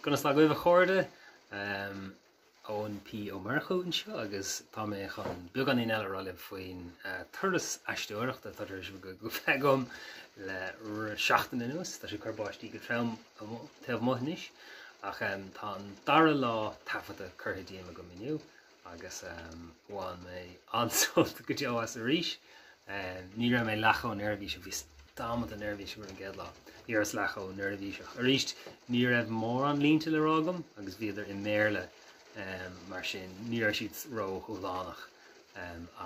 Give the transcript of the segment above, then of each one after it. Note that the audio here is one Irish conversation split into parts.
Conas tá agaibh a chairde? Eoin P Ó Murchú anseo agus tá mé chun beagáinín eile a rá libh faoin turas aisteoireachta atá tar éis bheith agam le seachtain anuas. Tá sé ag cur báistí go trom taobh amuigh anois ach tá an dara lá taifeadta curtha díom agam inniu agus bhain mé an-sult go deo as arís. Ní raibh mé leath chomh neirbhíseach, bhíos damanta neirbhíseach ar an gcéad lá. Ní rabhas leath chomh neirbhíseach. Arís, ní raibh mórán línte le rá agam agus bhíodar i mBéarla mar sin ní raibh siad ró-dhúshlánach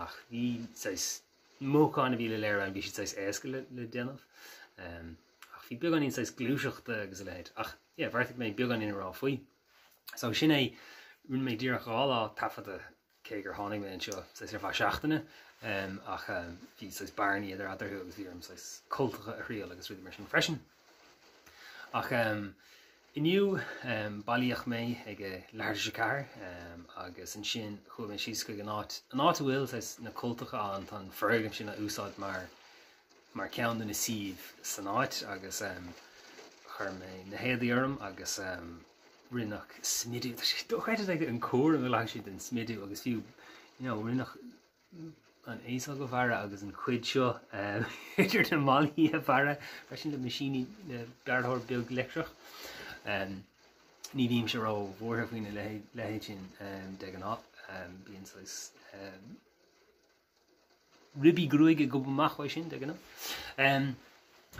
ach bhí saghas mothúcháin a bhí le léiriú ann, bhí siad saghas éasca le déanamh. Ach bhí beagáinín saghas gluaiseachta agus a leithéid. Ach yeah, bheartaigh mé beagáinín a rá faoi. So sin é, rinne mé díreach 2 lá taifeadta cé gur tháinig mé anseo saghas ar feadh seachtaine ach bhí saghas bearnaí idir eatarthu agus bhí orm saghas cultacha a thriail agus rudaí mar sin freisin. Ach inniu bailíodh mé ag a leathuair tar éis a 4 agus ansin chuaigh mé síos chuig an áit, an áit a bhfuil saghas na cultacha ann, tá an foirgneamh sin á úsáid mar mar ceann de na suímh san áit agus chuir mé na héadaí orm agus rinneadh smidiú. Tá sé dochreidte like an cúram a ghlacann siad den smidiú agus fiú you know rinneadh an fhéasóg a bhearradh agus an chuid seo idir na malaí a bhearradh freisin le meaisíní le bearrthóir beag leictreach. Ní bhímse ró-bhuartha faoina leithéid sin de ghnáth. Bíonn saghas ribí gruaige ag gobadh amach uaidh sin, de ghnáth.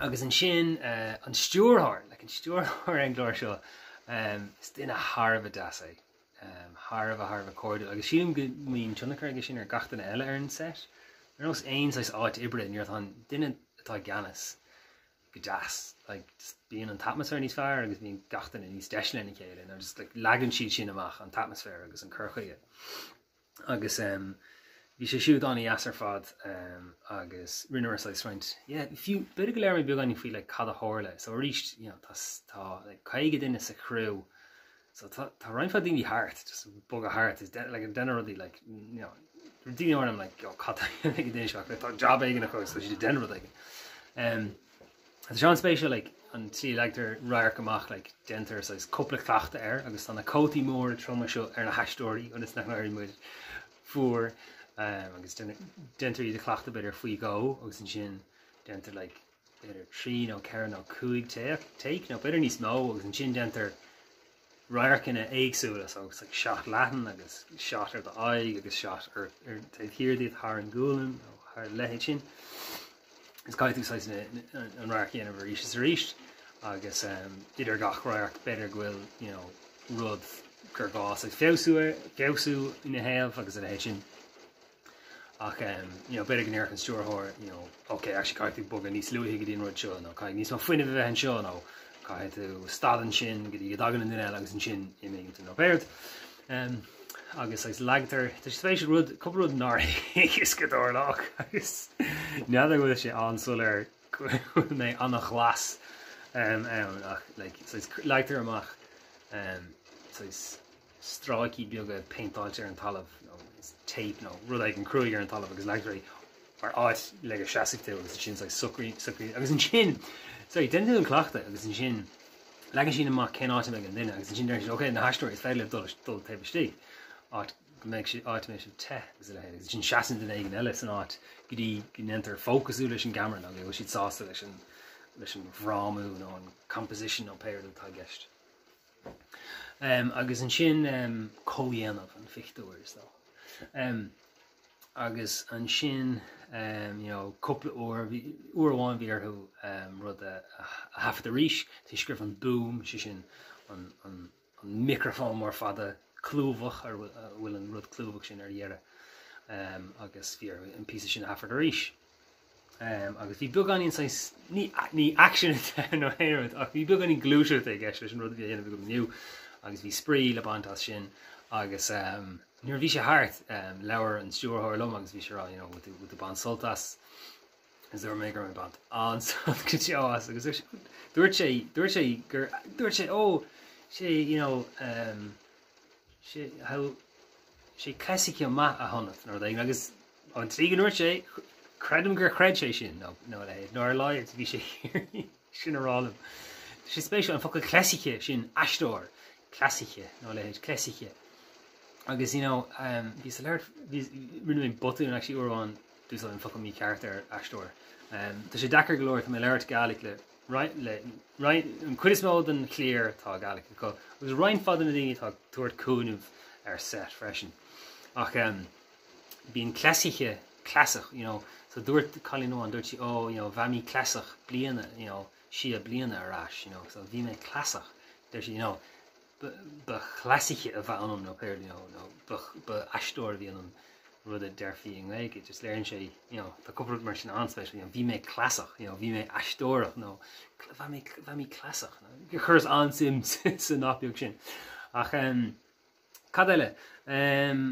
Agus ansin an stiúrthóir, like an stiúrthóir ar an gclár seo, is duine thar a bheith deas é, thar a bheith thar a bheith cairdiúil agus sílim go mbíonn tionchar aige sin ar gach duine eile ar an set. Ar nós aon saghas áit oibre, nuair atá an duine atá i gceannas go deas, like just bíonn an t-atmaisféar níos fearr agus bíonn gach duine níos deise lena chéile, nó just like leagann siad sin amach an t-atmaisféar agus an cur chuige. Agus bhí sé siúd an-dheas ar fad agus rinneamar saghas roinnt, yeah, fiú b'fhéidir go labhair mé beagáinín faoi like cad a tharla. So arís, you know, tá tá like 50 duine sa chriú so tá tá roinnt mhaith daoine thart, just bogadh thart is like ag déanamh rudaí like, you know, daoine orm like, oh, cad tá ag an duine seo, like, tá job éigin acu so tá siad ag déanamh rud éigin. Um, Tá sé an-spéisiúil like an tslí a leagtar radharc amach like déantar saghas cúpla cleachtadh air agus tá na cótaí móra troma seo ar na haisteoirí ionas nach n-éireoidh muid fuar um, agus déantar iad a chleachtadh b'fhéidir faoi dhó agus ansin déantar like b'fhéidir 3 nó 4 nó 5 take nó b'fhéidir níos mó agus ansin déantar radharcanna éagsúla so it's like shot leathan agus shot ar do aghaidh agus shot ar ar taobh thiar díot thar an gualainn nó thar a leithéid sin. Is caithfidh tú saghas an radharc a dhéanamh arís is arís agus um, idir gach radharc b'fhéidir go bhfuil you know, rud gur gá saghas feabhsú feabhsú ina thaobh agus a leithéid sin. Ach you know b'fhéidir go ndéarfadh an stiúrthóir you know ok actually caithfidh tú bogadh níos luaithe go dtí an rud seo nó caithfidh níos mó fuinnimh a bheith anseo nó caithfidh tú stad ansin go dtí go dtagann an duine eile agus ansin imíonn tú nó pé rud. Um, agus agus leagtar tá sé spéisiúil rud cúpla rud nár thuigeas go dtarlódh agus n'fheadar go bhfuil sé an-soiléir go bhfuil mé an-ghlas um, ann ach like, saghas, leagtar amach um, saghas stráicí beaga péinteáilte ar an talamh nó tape nó rud éigin cruaidh ar an talamh agus leagtar é mar áit le go seasfaidh tú agus ansin saghas socraí socraí agus ansin sorry déanann tú an cleachtadh agus ansin leagann siad amach cén áit a mbeidh an duine agus ansin deireann siad ok na haisteoirí is féidir libh dul dul taobh istigh áit go mbeidh si áit a mbeidh sibh te agus a leithéid agus ansin seasann duine éigin eile san áit go dtí go ndéantar fócasú leis an gceamara nó go bhfuil siad sásta leis an leis an bhfrámú nó an composition nó pé rud atá i gceist. Agus ansin comhdhéanamh an phictiúir is dócha. Agus ansin you know cúpla uair, uair amháin bhí orthu rud a thaifead arís toisc go raibh an boom, sé sin an micreafón mór fada clúmhach ar a bhfuil an rud clúmhach sin ar dheireadh agus bhí orthu an píosa sin a thaifead arís. Agus bhí beagáinín saghas, ní, ní aicsean nó aon rud, ach bhí beagáinín gluaiseachta i gceist leis an rud a bhí á dhéanamh agam inniu agus bhí spraoi le baint as sin agus nuair a bhí sé thart, labhair an stiúrthóir liom agus bhí sé ag rá, you know, bhfuil tú, bhfuil tú ag baint sult as? Is dúirt mé go raibh mé ag baint an-sult go deo as agus dúirt sé dúirt sé gur dúirt sé ó sé you know um, sé how sé cleasaithe maith a ionat nó rud éigin agus an tslí go ndúirt sé creidim gur chreid sé sin nó nó a leithéid nó ar a laghad bhí sé sin a rá liom. Tá sé spéisiúil an focal cleasaithe sin aisteoir cleasaithe nó a leithéid cleasaithe agus you know um, bhí sa leir bhí rinne mé botún actually uair amháin d'úsáid an focal mícheart ar aisteoir. Um, tá sé deacair go leor tá mé ag labhairt Gaelic le le an chuid is mó den chliar tá Gaelic acu agus roinnt mhaith de na daoine atá ag tabhairt cúnamh ar set freisin. Ach um, bíonn cleasaithe cleasach you know so dúirt cailín amháin dúirt sí oh you know bheith mé cleasach bliana you know sia bliana ar ais you know so bhí mé cleasach deir sí you know ba chleasaithe a bheith ionam nó péir you know nó ba aisteoir a bhí ionam rud a déarfaí i nGaeilge just léiríonn sé you know tá cúpla rud mar sin an-spéisiúil you know bhí mé cleasach you know bhí mé aisteoireach nó bheith mé bheith mé cleasach chuireas an-suim sa nath beag sin ach um, cad eile um,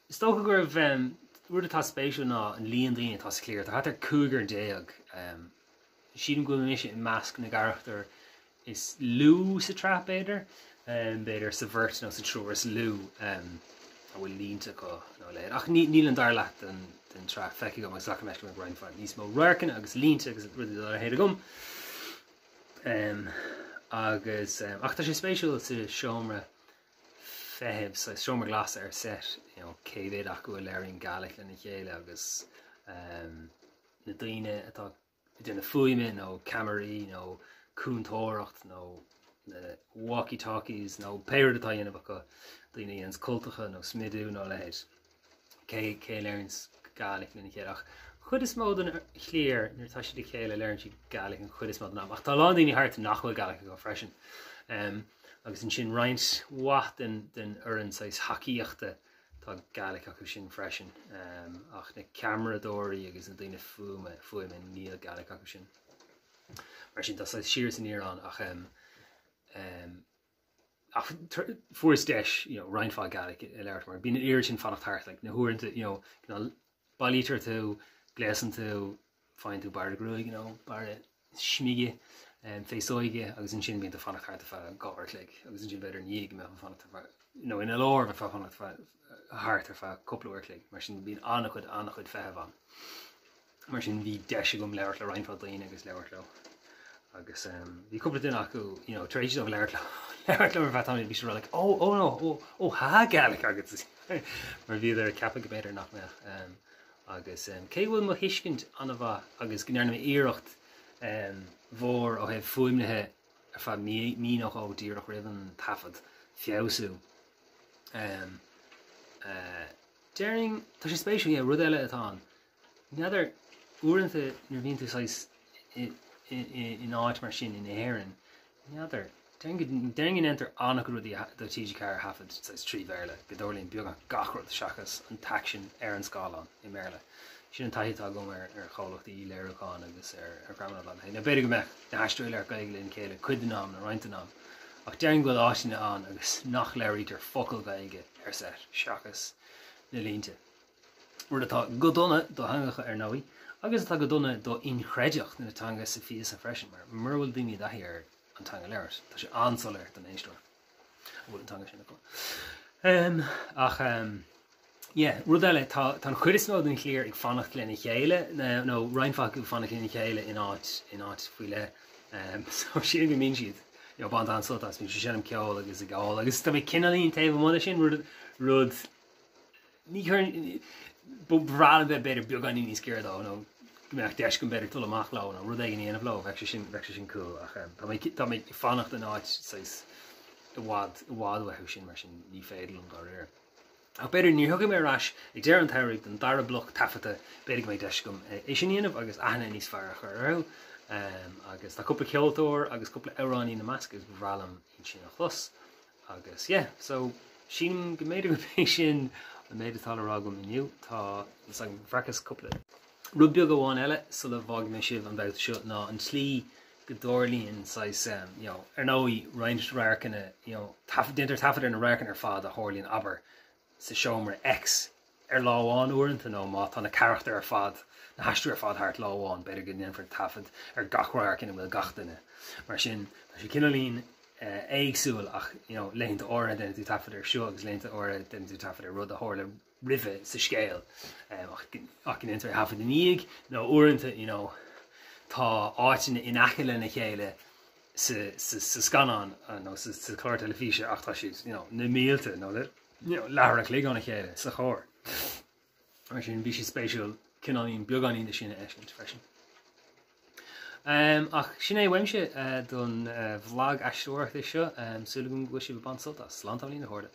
is dócha go raibh um, rud atá spéisiúil ná an líon daoine atá sa chliar tá thart ar 15 um, sílim go bhfuil mise i measc na gcarachtar is lú sa tsraith b'fhéidir, b'fhéidir sa bheirt nó sa triúr is lú a bhfuil línte acu nó a leithéid. Ach níl an dara leath den tsraith feicthe agam agus glacaim leis go mbeidh roinnt mhaith níos mó radharcanna agus línte agus rudaí dá leithéid agam. Agus ach tá sé spéisiúil sa seomra feithimh, sa seomra glas ar set, you know, cé mhéad acu a labhraíonn Gaelic lena chéile agus na daoine atá ag déanamh fuaime nó ceamaraí nó cúntóireacht nó na walkie talkies nó pé rud atá á dhéanamh acu, daoine a dhéananns cultacha nó smidiú nó a leithéid. Cé cé a labhraíonns Gaelic lena chéile ach chuid is mó den chliar nuair atá siad le chéile labhraíonn siad Gaelic an chuid is mó den am ach tá a lán daoine thart nach bhfuil Gaelic acu freisin. Um, agus ansin roinnt mhaith den, den fhoireann saghas thacaíochta Tá Gaelic acu sin freisin, ach na ceamaradóirí agus na daoine fuaime, fuaime, níl Gaelic acu sin. Mar sin tá saghas siar is aniar ann ach ach fuaireas deis you know, roinnt mhaith Gaelic a labhairt mar bíonn an oiread sin fanacht thart like, na huaireanta you know, bailítear tú, gléasann tú, faigheann tú bearradh gruaige nó bearradh smige, féasóige agus ansin bíonn tú ag fanacht thart ar feadh 2 uair a chloig agus ansin b'fhéidir ina dhiaidh go mbeifeá ag fanacht ar feadh, nó ina lár bheifeá ag fanacht thart ar feadh cúpla uair a chloig, mar sin bíonn an-chuid, an-chuid feithimh ann. Mar sin bhí deis agam labhairt le roinnt mhaith daoine agus labhairt leo agus bhí cúpla duine acu, you know, tar éis dóibh labhairt leo, labhairt leo ar feadh tamaill bhí siad like, oh, oh no, oh, oh, tá Gaelic agat mar bhíodar ag ceapadh go mb'fhéidir nach mbeadh. Agus cé go bhfuil mo thuiscint an-mhaith agus go ndearna mé iarracht mhór ó thaobh fuaimnithe ar feadh mí nó dhó díreach roimh an taifead feabhsú, déarfainn, tá sé spéisiúil, yeah, rud eile atá ann, n'fheadar, uaireanta nuair a bhíonn tú saghas in áit mar sin in Éirinn, N'fheadar. Déarfainn go ndéantar an-chuid rudaí do TG4 a thaifead saghas trí Bhéarla, go dtarlaíonn beagnach gach rud seachas an t-aicsean ar an scáileán i mBéarla. Sin an taithí atá agam ar chomhlachtaí léiriúcháin agus ar dhreamanna dá leithéid. Now b'fhéidir go mbeadh na haisteoirí ag labhairt Gaeilge lena chéile cuid den am nó roinnt den am, ach déarfainn go bhfuil áiteanna ann agus nach labhraítear focal Gaeilge ar set seachas na línte. Rud atá go dona do theangacha ar ndóigh, agus atá go dona do inchreidteacht na teanga sa phíosa freisin, mar mura bhfuil daoine i dtaithí ar an teanga a labhairt, tá sé an-soiléir don éisteoir an bhfuil an teanga sin acu. Ach yeah, rud eile, tá an chuid is mó den chliar ag fanacht lena chéile, nó roinnt mhaith acu ag fanacht lena chéile in áit, in áit faoi leith. So sílim go mbíonn siad, you know, ag baint an-sult as, bíonn siad ag seinm ceoil agus ag ól, agus tá mé cineáilín taobh amuigh de sin, rud, rud, Ní chuireann, ba bhreá liom bheith b'fhéidir beagáinín níos giorra dóibh nó go mbeadh deis agam b'fhéidir dul amach leo nó rud éigin a dhéanamh leo, bheadh sé sin, bheadh sé sin cool ach tá mé, tá mé ag fanacht in áit saghas i bhfad, i bhfad uathu sin mar sin ní féidir liom dáiríre. Ach b'fhéidir nuair a thiocfaidh mé ar ais ag deireadh an tsamhraidh don dara bloc taifeadta b'fhéidir go mbeidh deis agam é sin a dhéanamh agus aithne níos fearr a chur orthu. Agus tá cúpla ceoltóir agus cúpla amhránaí ina measc agus ba bhreá liom iad sin a chlos. Agus yeah, so sílim go mb'fhéidir gurb é sin an méid atá le rá agam inniu. Tá fhios agam, bhreacas cúpla rud beag amháin eile sula bhfágfaidh mé sibh an babhta seo ná an tslí go dtarlaíonn saghas, you know, ar ndóigh roinnt radharcanna, you know, déantar taifead ar na radharcanna ar fad a tharlaíonn, abair, sa seomra X. ar lá amháin uaireanta nó má tá na carachtair ar fad, na haisteoirí ar fad thart lá amháin, b'fhéidir go ndéanfar taifead ar gach radharc ina bhfuil gach duine. Mar sin, tá sé cineáilín éagsúil ach you know laethanta áirithe déanann tú taifead ar seo agus laethanta áirithe déanann tú taifead ar rud a tharla roimhe sa scéal ach go ndéantar é a thaifead ina dhiaidh nó uaireanta you know tá áiteanna in aice lena chéile sa sa scannán nó sa sa chlár teilifíse ach tá siad you know na mílte nó le you know leathuair a chloig óna chéile sa charr. Mar sin bhí sé spéisiúil cineáilín beagáinín de sin a fheiscint freisin. Um, ach sin é uaimse uh, don uh, vlag aisteoireachta seo, um, súil agam go bhfuil sibh ag baint sult as. Slán tamaillín a chairde.